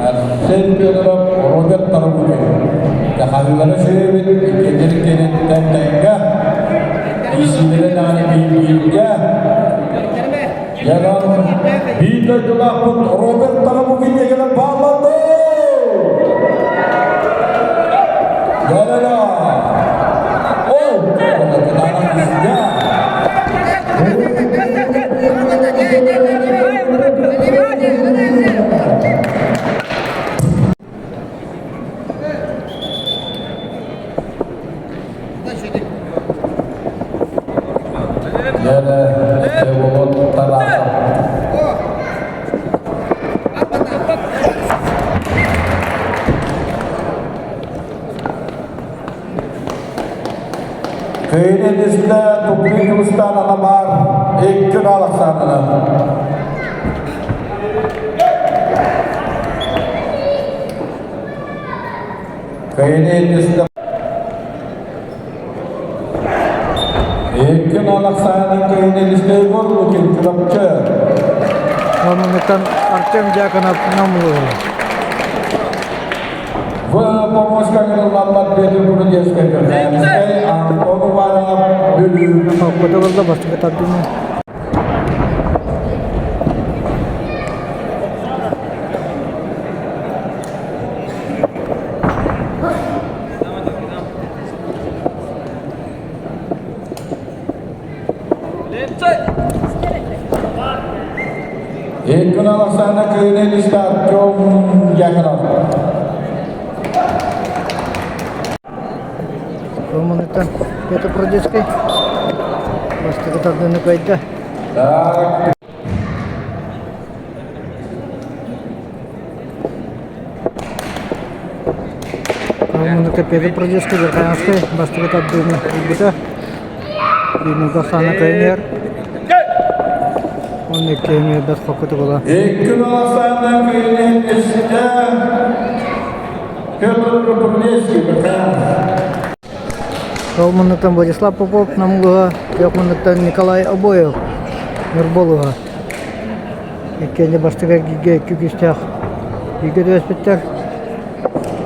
Арсен Федоров, Роберт Тарабукин. Дьахаллары сүөбүт иккиэннэр иккиэнниттэн тэҥҥэ, иисиилэрэ даҕаны биир-бииргэ. Дьонон биир дойдулаахпыт Роберт Тарабукин кэлэн баалланды! Дьэ-дьэ! Ол, кытаанах истэ. Всеволод Тарасов. Кыйын истэ туппун Дьулустаан Анабар икки Александровна. Кыйын истэ икки Александр Кыйын истэ Егор Лукин Чурапчы. Онуттан Артем Дьяконов Намылова. В помощка ыллаллар Петр Курудецкай Кыргызскай, Антон Уваров, Бүлүү. Хоппото бастакы тардыны. Иккүн Александр Кириллович Артем Дьяконов. Коммуниттан Петр Прудецкий бастакы тардыыны кыайда. Так. Коммуниттан Петр Прудецкий Верхоянскай бастакы тардыыны ылбыта. Биирнуга Оксана Кайнер. Уонна икки бэрт хоккутук ыла. Иккүн Александр Кириллович Петр Прудецкий Верхоянский. Ол муннуктан Владислав Попов Намылыга, Күөх муннуктан Николай Обоев Ньурболуга. Иккиэннэ бастакы эргииргэ икки күүстээх бииргэ түбэспиттэр.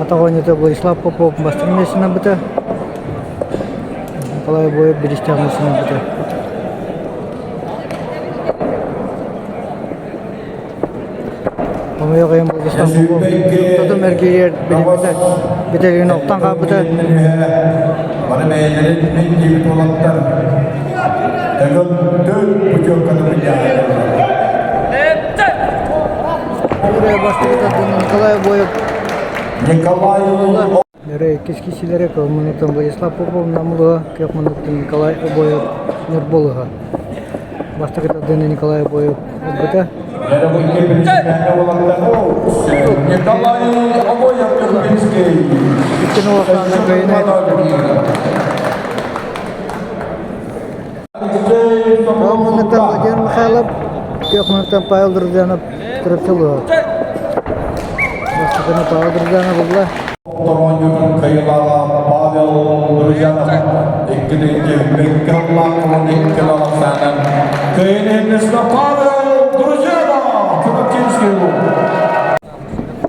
Атах оонньуута Владислав Попов бастакы миэстэни ылбыта. Николай Обоев бириистээх миэстэни ылбыта. Хомойуох иһин Владислав Попов тутум эргийэр билиммитэ бүтэригин охтон хаалбыта. Бары бэйэлэрин мин диэбит уолаттар төгөл төл путевканы Николай Обоев Николай Өрө иккис киһилэрэ Кылмыныттан Владислав Попов Намылыга, Кыахманыттан Николай Обоев Ньурболуга. Бастакы тардыыны Николай Обоев ылбыта. Николай Обоев Турбинский. Иккин улаханна кыайыны Кылмыныттан Владимир Михайлов, Кыахманыттан Павел Друзьянов Чурапчылыга. Бастакыны Павел Друзьянов ылла. Оонньуутун кыайыылааҕа Павел Друзьянов икки бэккэ ыллаах уонна икки алахсаанан кыайыыны Павел Друзьянов Чурапчинский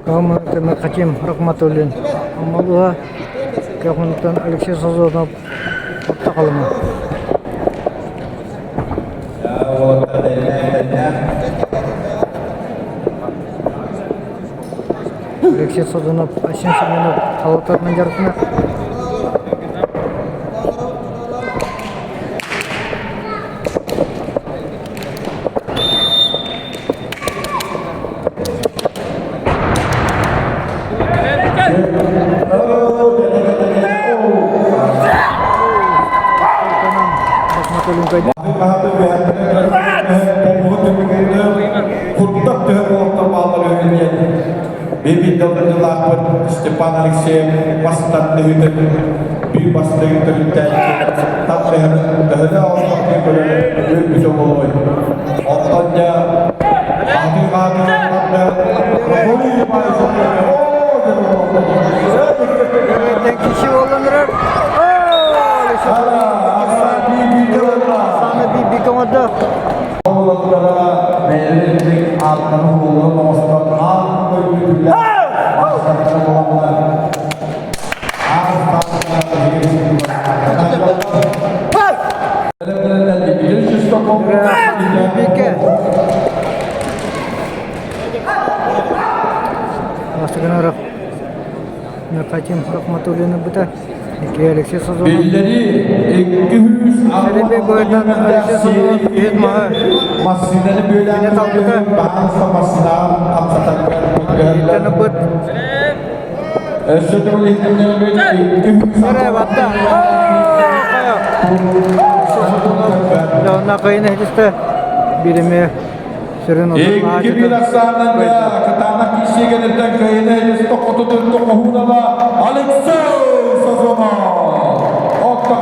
Кылмыныттан Хаким Рахматуллин Аммалыга, Кыахманыттан Алексей Сазонов Орто Халыма. Алексей Сазонов, Асен Семенов халаттарынан дьарыктанар. Рахматуллин кайда. Тикток төһө уолаттар бааллар үһү диэн биир дыллаахпыт Степан Алексеев мас тардыһыытын биир бастыҥ төрүттээччи тардыһарын төһөнө олохтоохтук көрөр үөрбүтэ буолуой. Оттон дьэ хаатыы хаатыы Киши болланырар. Сана би команда. Уолаттара бэйэлэрин ааттарын уолларын оҥостон аан дойду маастардара буоланнар Бастакынаров Мирхатим Рахматуллины быта Икки Алексей Сазонов. Биллери 200 Сэребе бойдан Алексей Сазонов үһүт маһы массыынаны бүөлээн талбыта. баһаалыста массыынаҕа хамсатарга быт. Өссө төгүл иһитиннэрбит 200 Сэрэ батта. Дьонна кыйын иһитистэ бириме сүрүн Икки биир ахсаанынан кытаанах киисиэгэнэртэн кыайыны тохотутун тохоһуунала Алексей Сазонов. Отто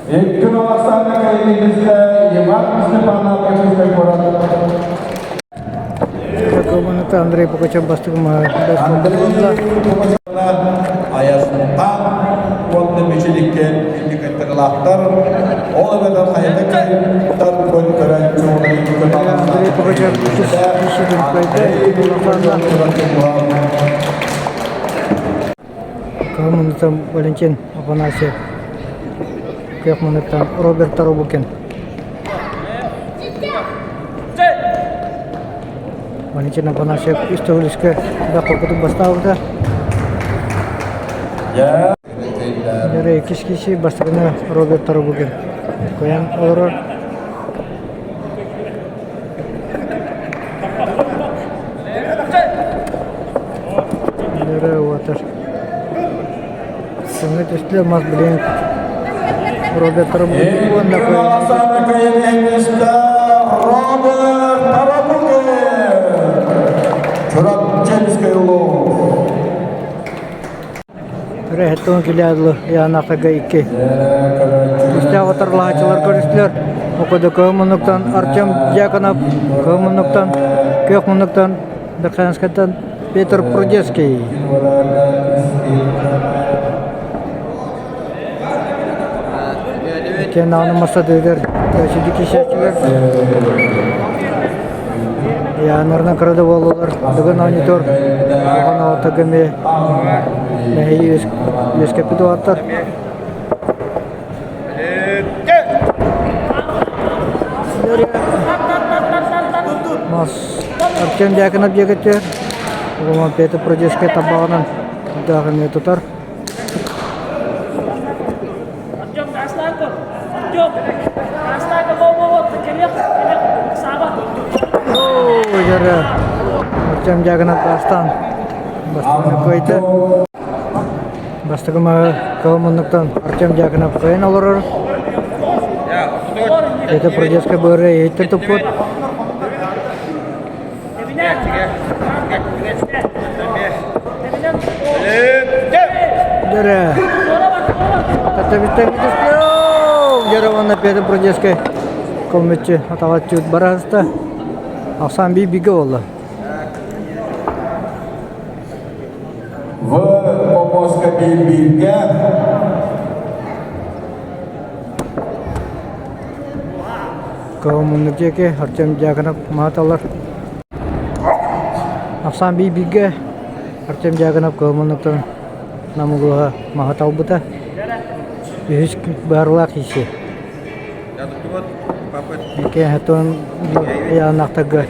Икки Александр Калининскэ Иван Степанов курат. Андрей Пугачев бастыгы Айастан уонна Мичиликке инникеттарылаахтар, ол эбэтэр хайата кыттар көн көрөн Андрей Пугачев Калмынытан Валентин Афанасьев, Кехманыттан Роберт Тарабукин. Валентин Афанасьев үс төгүлүскэ баккырбытын бастаабыта. Дьэ, иккис киси бастакыны Роберт Тарабукин кыайан олорор. Нөрө уотар. Сыҥы түстүлэр мас билин Роберт Тарабукин уонна Роберт Тарабукин! Чурапчинский улуус. Рэһэттон килээдлы Янафага икки. Үстээх отарлаачылар көрүстүлэр. Окодо кыһыл муннуктан Артем Дьяконов, кыһыл муннуктан, күөх муннуктан Верхоянскайтан Петр Прудецкий. Иккиэн даҕаны мастадыгар сүдү кисээччилэр. Яанарынан кыра да буоллулар, Дыгын оонньотор, улахан оҕотторго эмиэ мэһэйи үөскэппит уолаттар. Мас Артем Дьяконов диэкиттэр, Роман Петр Продецкай табаҕынан даах эмиэ тутар. Артем, Гаслаков! Артем! Гаслаков, во-во-во, келех, келех, Саба! Оо, дьэрэ. Артем Дьяконов бастаан бастакы кыайда. Бастакы маһы кыһыл муннуктан Артем Дьяконов кыайан олорор. Это Продецкай быары иһиттэн туппут. Дьэрэ. Дьэрэ уонна Петр Бродецкай коммеччи атаҕаччыт бараһыста. Ахсаан бии бигэ буолла. В Помоска бииргэ Кыһыл муннук диэки Артем Дьяконов мааталар. Ахсаан биир-бииргэ Артем Дьяконов кыһыл Нам улууһа маһы талбыта. Үһүс быһаарыылаах киирсии. Иккиэн ыйааннаахтарга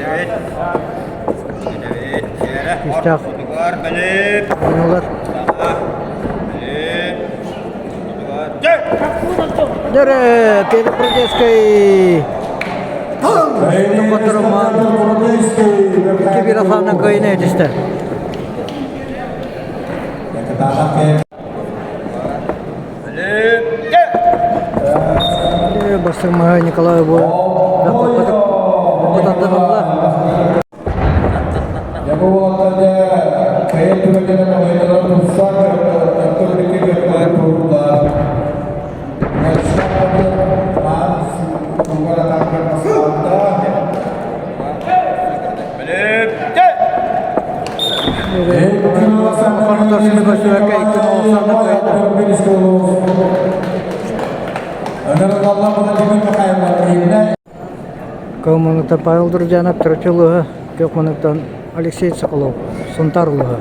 күүстээх оонньуулар. Дөрө, Петр Прудецкий Кибирахана кыайына этистэ. Бастыҥ маһа Николай Боппутаттан ылла. Кылманыттан Павел Друзьянов, Чурапчы улууһа, Көхманыттан Алексей Соколов, Сунтаар улууһа.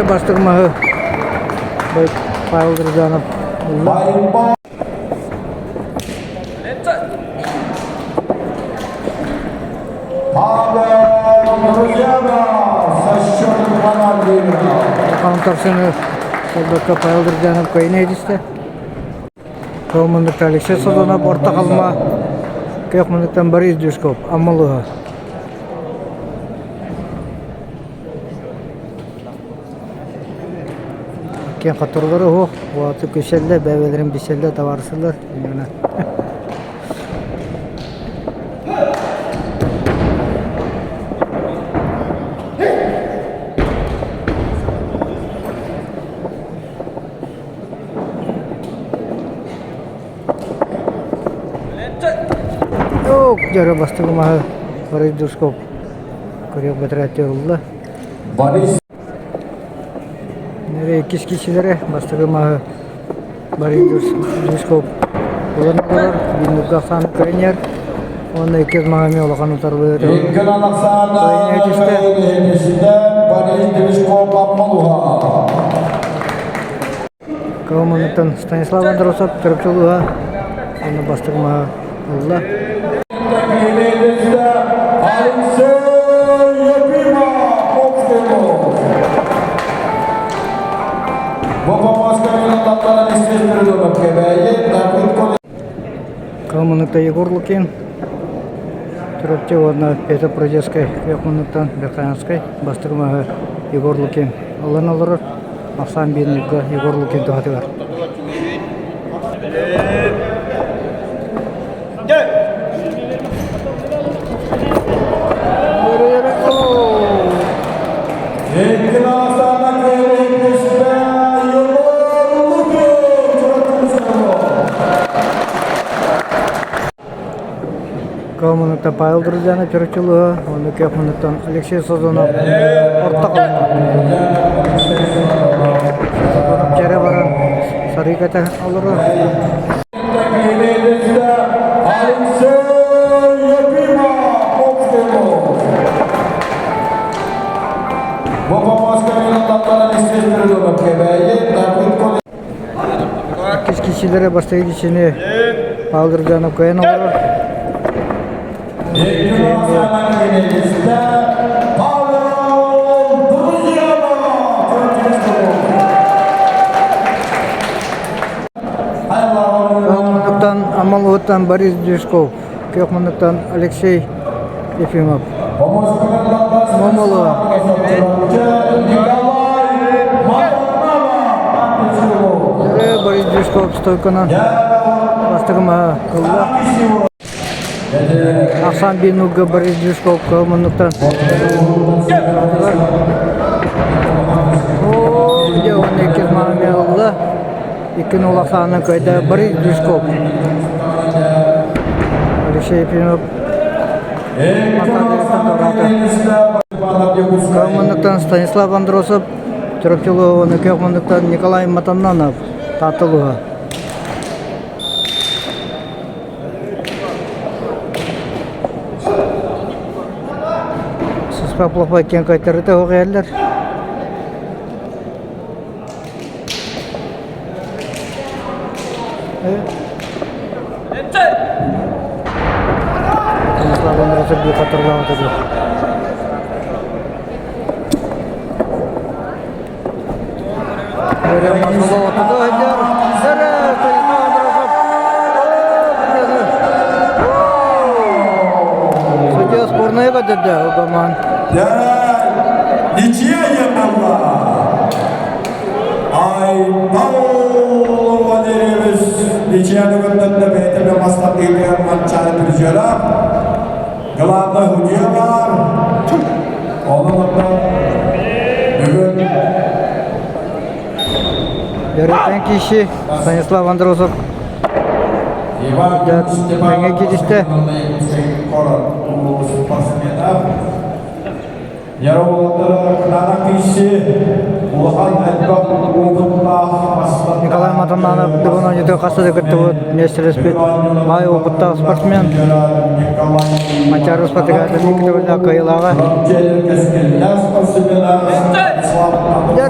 Бастыҥ маһы Павел Друзьянов ылла. Хаантарсыны солдакка Павел Друзьянов кыайын этистэ. Кылмындыкта Алексей Сазонов орто халма Көх мындыктан Борис Дюшков Аммалыга. Киэн хотторулары уһуох, уаты күсэллэр, бэйэлэрин билсэллэр, табаарысылар. Дьоро бастакы маһы Борис Душков көрүөх бэтэрээттэр ылла. Борис Иккис киһилэрэ бастакы маһы Борис Душков ылан олорор, биир ахсаан көрүнэр уонна иккис маһы эмиэ улахан утарылыыр. Иккин Александр Борис Душков Аммалуха. Кылманыттан Станислав Андросов Чурапчы улууһа уонна бастакы маһы ылла. Кылманыкта Егор Лукин, Чурапчы уонна Петр Прудецкай Кыахманыттан Верхоянскай бастакы маһы Егор Лукин ылан олорор. Ахсаан биэннэргэ Егор Лукин туһатыгар. Кылмыныттан Павел Друзьянов Чурапчылыга уонна Көхмыныттан Алексей Созонов орто халыма. Созонов чэрэ баран сарыы кэтэ олорор. Иккис киһилэрэ бастакы киһини Павел Друзьянов кыайан олорор. Муннуктан Амал уһуттан Борис Дюшков, Күөх муннуктан Алексей Ефимов. Момолова. Борис Дюшков стойканан бастакы маһа ылла. Ахсан Бинуга Борис Дюшков муннуктан О, он икки маһа ылла. Иккин улахаанын кыайда Борис Дюшков. Алексей Ефимов Калмынныктан Станислав Андросов, Чурапчылы Көхмынныктан Николай Матаннанов, Тааттылыга. Станислав Попов иккиэн кыайтарыыта суох иһэллэр. Станислав Андросов биир хотторулаабыта дуо? Судья спорная көрдөрдө Угаман. Ничья была. Айтал Валерьевич ничьяны көрдөрдө бэйэтэ мастардыытыгар манчаары призера. Главное судья бар. Онон оттон бүгүн Дөрөтөн киши Станислав Андросов Иван Тэҥэ киристэ. Николай Матананов бүгүн оонньуутугар хаста да кыттыбыт, миэстэлэспит баай уопуттаах спортсмен. Манчаары спартакиадатын икки төгүллээх кыайыылааҕа. Дьэ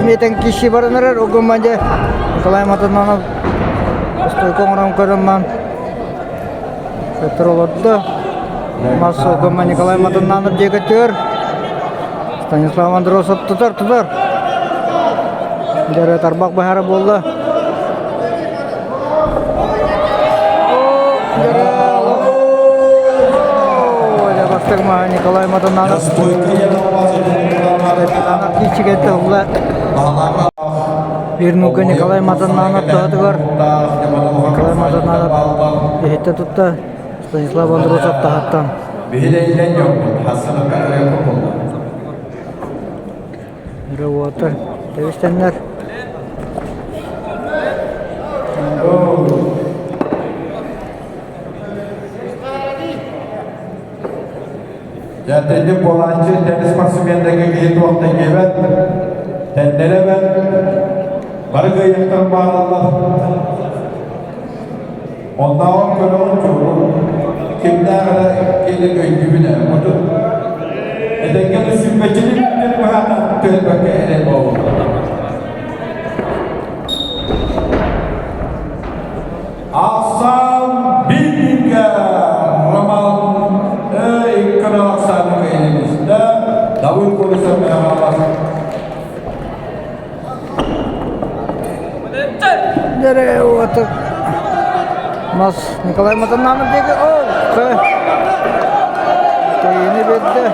эмиэтэн киши баран эрэр угумман дьэ Николай Матананов стойка оҥорон көрөн Петр олордо. Мас угумман Николай Матананов диэки түөр. Станислав Андросов тутар, тутар. Дьэ тарбах баһара буолла. Николай Матананов киичигэтэ ылла. Биир нуга Николай Матананов туһатыгар Николай Матананов иһиттэ тутта Станислав Андросов таһыттан. Рывота тэбистэннэр. Дьэ, буолааччы теннис спортсменнарга киһи туох да диэбэт, тэннэрэбэт, бары кыайыахтар баалаллар. Оннооҕор көрөҕүн чугун, кимнээх эрэ киэли өйдүүбүн ээ, отут. Этэҥҥэ да сүүрбэччини бүтэн быһаата төлбөккө эрэй буолбут. Ахсаан бииргэ Роман икки ахсааны кыайан Давыд Колесов Михайлов. Дere вот Мас Николай Матананов диэки о Кыайыыны биэрдэ.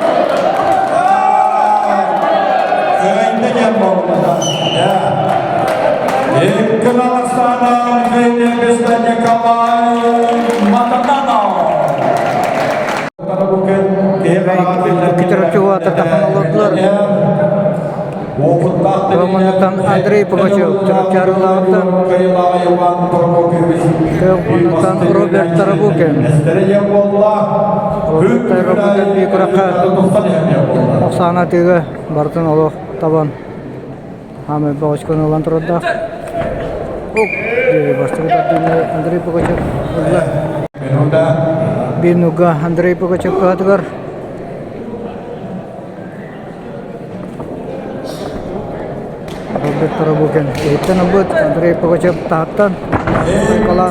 Кыайда диэн буолла. Икки ахсаана Николай Матананов. Икки уотар олордулар. Романнартан Андрей Пугачев, Чарылаҕыттан Кыах Роберт Тарабукин. Роберт Тарабукин биир куракка Оксана тыга барытын олох табан хаамай бөҕөчкөнү ылан турардаах. Ук бастакы тардыыны Андрей Пугачев ылла. Биир нуга Андрей Пугачев кыһатыгар Роберт Тарабукин иһиттэн ылбыт Андрей Пугачев таһыттан Николай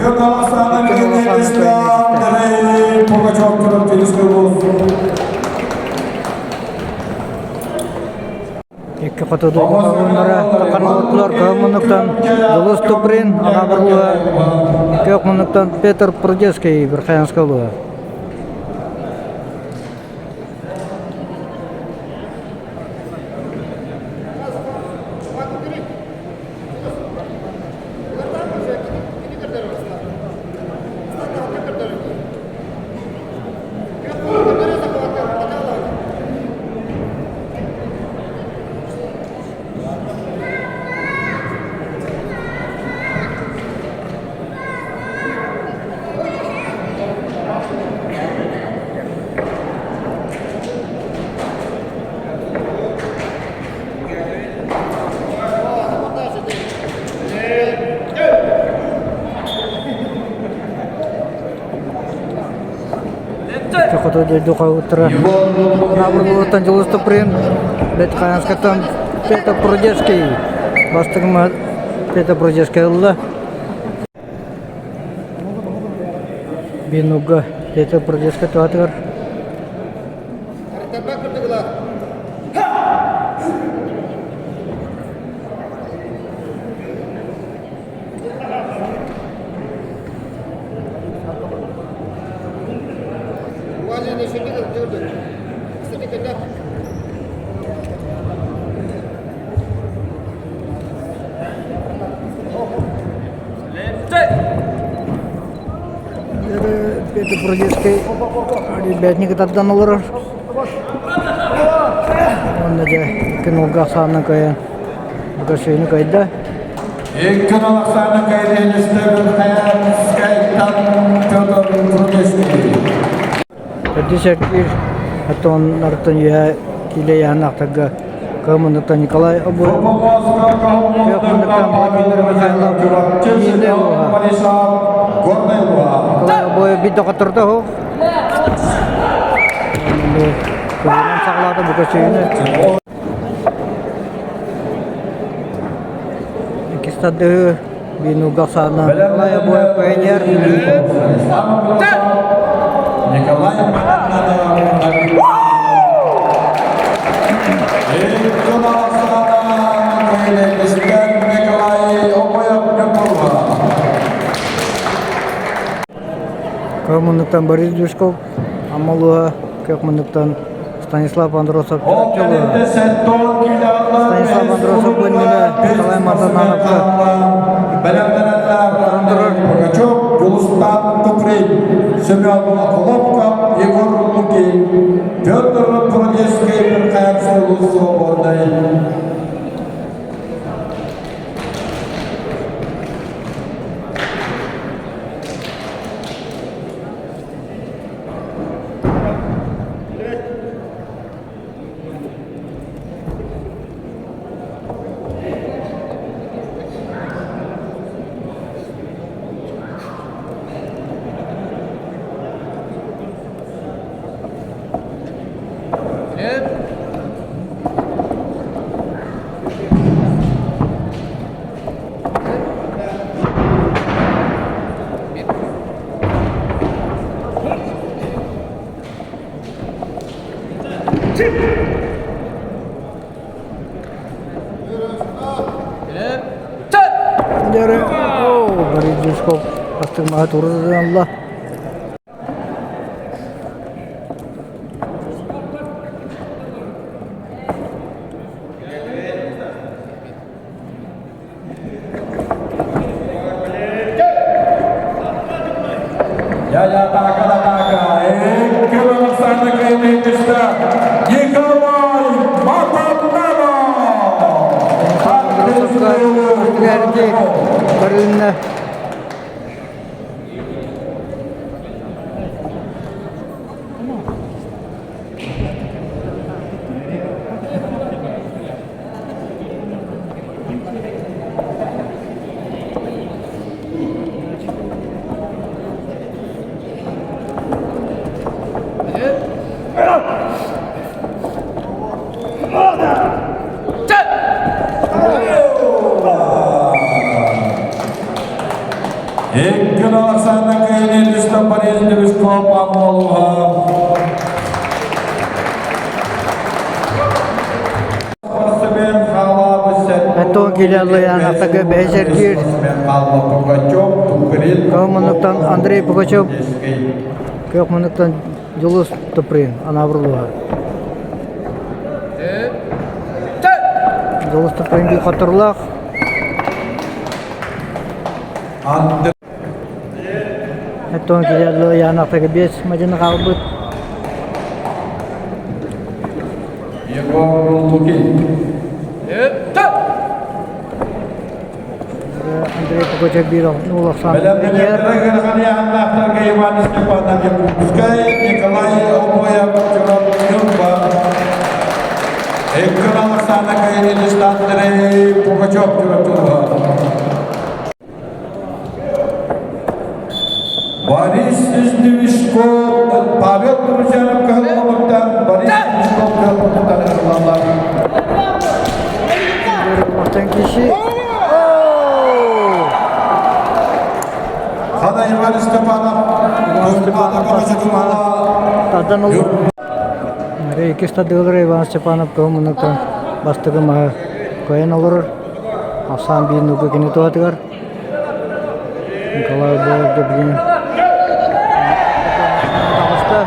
Икки хоту дойдулара таххан кыһыл муннуктан Дулус Туприн, Анаабыр улууһа, күөх муннуктан Петр Прудецкий, Верхоянскай улууһа. Икки хоту дойду хаһыыттара Анаабыр Дьулус Туприн, Бэт Хаянскайтан Петр Прудецкий бастыҥ Петр Прудецкий ылла. Бинуга Петр Прудецкий туһатыгар Петр Прудецкий ребятник тардан олорор. Уонна дьэ кинолга ахсаанынан кыайан Букашины кыайда. Икки Оксана Кайренистер Хаянскайтан Петр Прудецкий. Төрдүс эргиир оттон нартан үөһэ киилэ ыйааһын Кымыныттан Николай Обоев, Кыахмыныттан Владимир Михайлов, Киинэ улууһа. Николай Обоев биир доҕоттордо уһук. Кыһынан саҕалаата бу көсүүнү. Иккис тардыһыы Бинуга Оксана Николай Обоев пионер. Николай Кыах муннуктан Борис Дюшков, Амма улууһа, кыах муннуктан Станислав Андросов Чурапчы Станислав Андросов бу иннинэ Николай Мартынановка туран турар. Пугачев, Дьулустаан Туприн, Семен Охлопков, Егор Лукин, Петр Прудецкий, Михаил Свободный. Дьэрэ, оо, Борис Жучков бастыҥмаһа турузалла. Барыынна Оттон килэллэйэн атака бэһисэргиир Кыһыл муннуктан Андрей Пугачев, күөх муннуктан Дьулус Туприн Анаабыр улууһа. Дьулус Туприн биир хотторулаах. Оттон килэллэйэн атака биэс мадьыны хаалбыт. Егор Лукин. Андрей Пугачев биир улахан Иван Степанов Якутскай, Николай Обоев Нюрба, Эккон Александр Каирилич Андрей Пугачев Борис Издевишко. Павел Друзьянов кыһыл муннуктан, Борис Клычков кыһыл муннуктан ылаллар. Мантан киши Хана Иван Степанов, Степанов Тардан олор. Иккис тардыылар Иван Степанов кыһыл муннуктан бастакы маһы кыайан олорор. Ахсаан биир нуга кини туһатыгар. Николай Боев билигин таҕыста.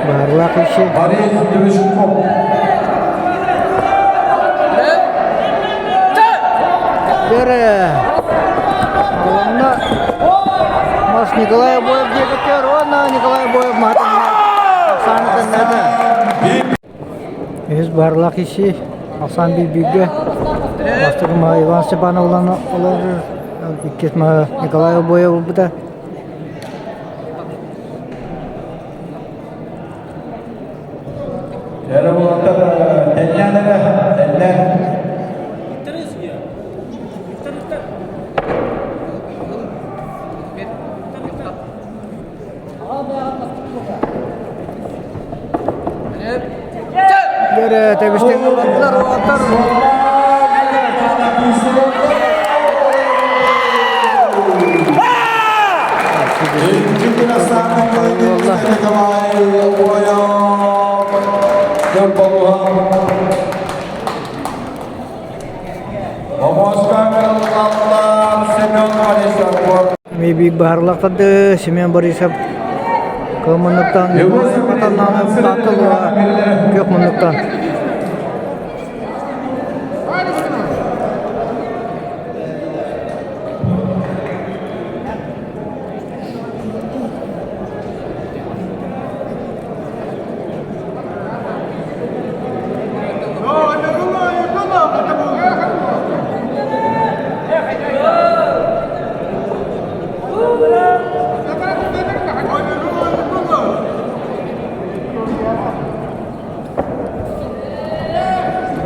Баһарлаах иши. Борис Движков. Бере. Онно Мас Николай Обоев диэбиттэр уонна Николай Обоев маһатынна Оксана Үһүс баарлаах иши Оксан биир Бастакы маһа Иван Степановлан олорор, иккис маһа Николай Обоев ылбыта. Эрэ уолаттар тэннээн эрэ, тэннээн. Дere тэбистэн ыллылар уолаттар. Ми баһарлахтарды Семен Борисов кыл муннуктан күөх муннуктан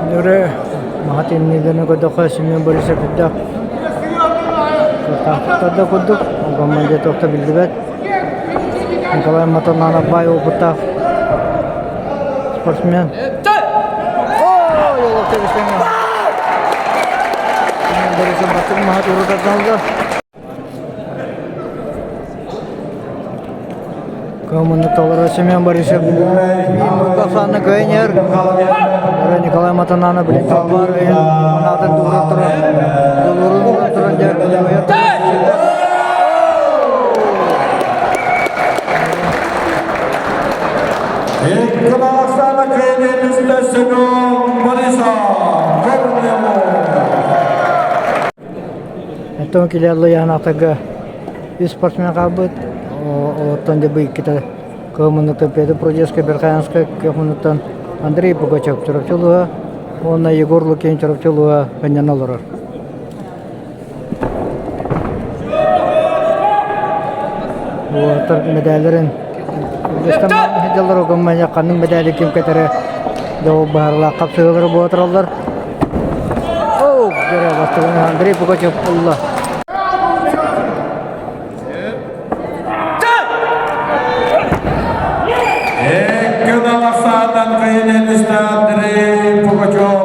Нүрэ маһат иннилэрин көрдөххө Семен Борисов үрдэх кыртаахтар да курдук, ол дьэ туох да биллибэт. Николай Матананов баай опыттаах спортсмен. Семен Борисов бастыҥ маһа тура тардан Кымыны толору Семен Борисов Оксана Көнер, Николай Матананов билин талбар анаатын туһунан туран, дулурун туран Оксана Көнер Семен Борисов Оттон килиалла Янаатага үс спортсмен хаалбыт. Олортон дьэ бу иккитэ кыһыл муннуктан Петр Прудецкай, Верхоянскай кыһыл муннуктан Андрей Пугачев Чурапчы улууһа уонна Егор Лукин Чурапчы улууһа кынньана олорор. Уолаттар мэдээлэрин сылдьаллар огоммайа ханнык мэдээли ким кэтэрэ дьэ ол баһарлаах хапсыһыылары буола тураллар. Оо, дьэ бастакы Андрей Пугачев ылла. Эккин кыйын Андрей Пугачев.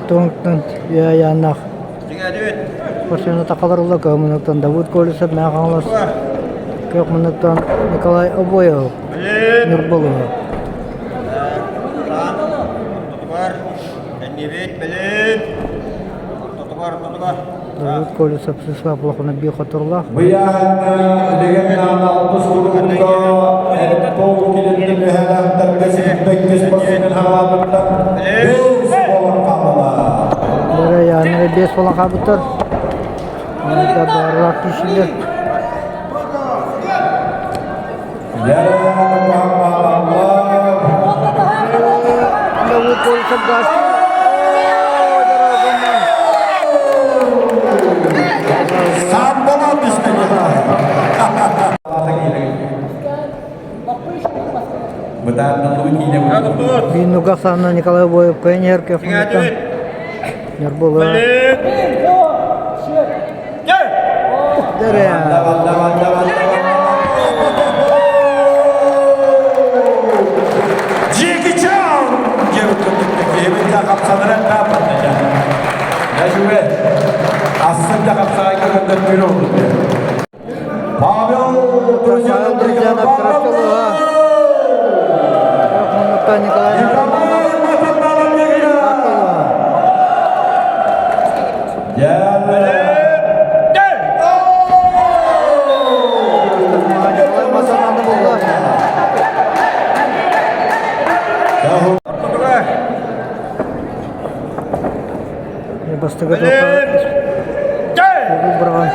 Туҥтан Яянах Спортсмены такаларылла көх Давыд Колесов Мэҥэ Хаҥалас көх муннуктан Николай Обоев Ньурба улууһа. Давыд Колесов Сыслав улахана биир хоторлоох. Быйаһынна легендаана алтыс курдукка Эппол килинни мүһэлэхтэргэ сирбэккис спортсмен хаалаабыттар бес буолан хааллылар. Бары яаннары бес буолан хаалбыттар. Онда баарылаах киһилэр. Давыд Колесов газ. Виннуга Санна Николай Боев Көнер Кефмуттан. Ньурба улууһа. Джеки Чан! Павел Друзьянов Чурапчы улууһа. Николай Таатта улууһа. Николай Матананы булла. Бастакы быраҕан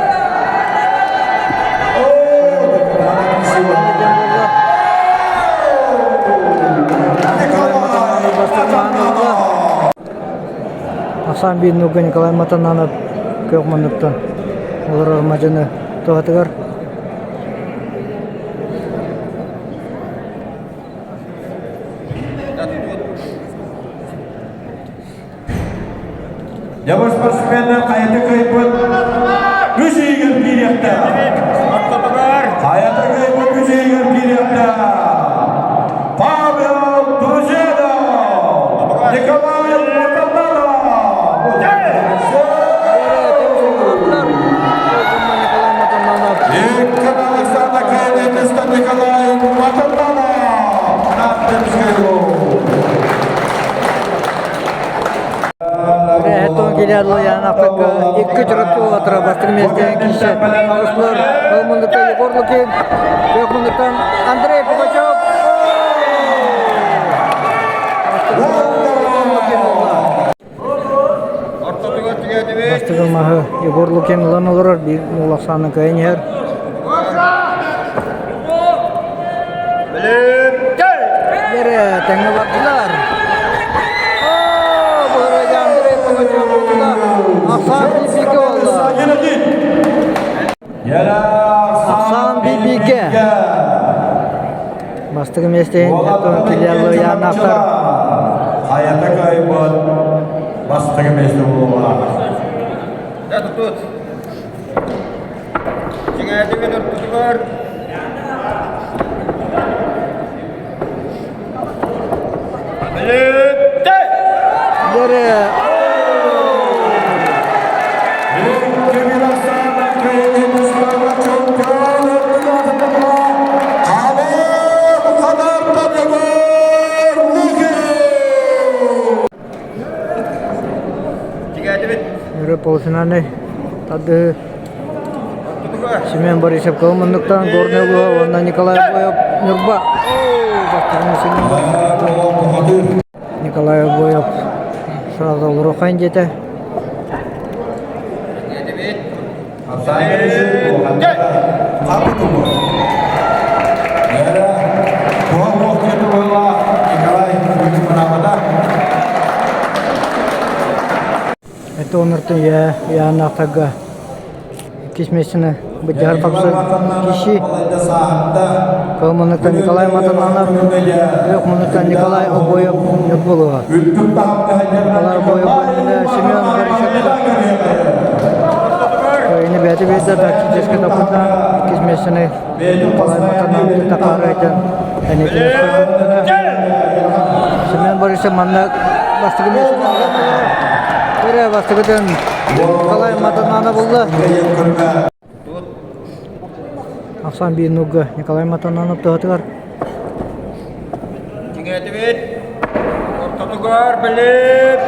Ахсаан биир нуга Николай Матананов күөх муннуктан олорор мадьыны туһатыгар Дьабыр спортсменнар хайата кыайбыт үс ыйыгар киириэхтээх. Хайата кыайбыт үс ыйыгар киириэхтээх. Павел Друзенов, Николай Матананов. Виктор Александр Кайнетистан Николай Матананов. Этон килиаллоянафтакка икки чурапчы уолаттара бастыҥ миэстэҕэ киирсэ таҕыстылар. Ол муннуктан Егор Лукин, күөх муннуктан Андрей Пугачев. Бастыгы маһы Егор Лукин ылан олорор, биир уол ахсаанын кыайан иһэр. Тэҥҥэ бардылар. Ахсаан бииргэ буолла. Ахсаан бииргэ. Бастакы миэстэ иһин Кирилло Янафтар. Хайата кыайбыт бастакы миэстэ буолуоҕа. Чиҥээтигит ортотугар Өрө полуфинальнай тардыһыы Семен Борисов кыл муннуктан Горнай улууһа уонна Николай Обоев Ньурба. Николай Обоев сразу олоруоххайын диэтэ. Это онортон я янаахтарга иккис миэстэни быдьаһар хапсар киши Кыл Николай Матананов, Күөх муннуктан Николай Обоев Ньурбулуга. Николай Обоев Семен Борисов Кыайыны бэйэтэ биэрдэ тактическай топпутунан иккис миэстэни Николай Матананов такаары айтан Семен Борисов манна бастакы миэстэни ылан олорор. Эрэ бастакытын Николай Матананов булла. Ахсан биир нуга Николай Матананов туһатыгар. Чиҥээтибит ортотугар билип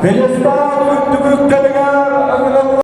Пелестан үрдүк үктэлигэр